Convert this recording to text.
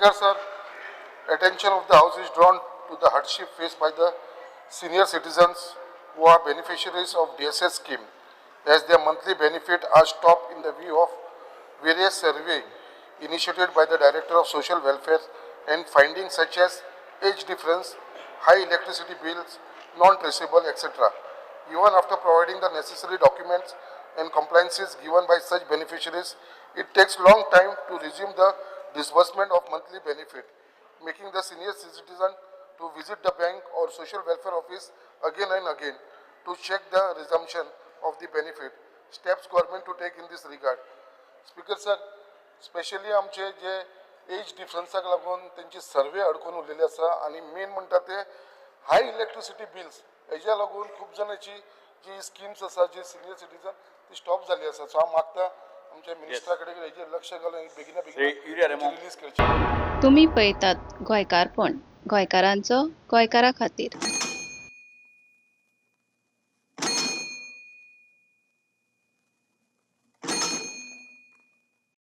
Speaker sir, attention of the House is drawn to the hardship faced by the senior citizens who are beneficiaries of DSS scheme, as their monthly benefit are stopped in the view of various survey initiated by the Director of Social Welfare and findings such as age difference, high electricity bills, non-traceable, etc. Even after providing the necessary documents and compliances given by such beneficiaries, it takes long time to resume the disbursement of monthly benefit, making the senior citizen to visit the bank or social welfare office again and again to check the resumption of the benefit. Steps government to take in this regard. Speaker sir, specially आमचे जे as डिफरन्साक लागून तेंची survey अडकून उरलेली आसा आनी main म्हणटा ते हाय electricity bills हेज्या लागून खूब जाणांची जी स्किम्स आसा, जी सिनियर सिटीजन, ती स्टॉप जाल्ली आसा. सो हांव मागता आमच्या मिनिस्टरा कडेन हेजेर लक्ष घालून बेगिना श्री युरी आरेमो. बेगीन रिलीज करची. तुमी पळयतात गोंयकारपण, गोंयकारांचो गोंयकारा खातीर.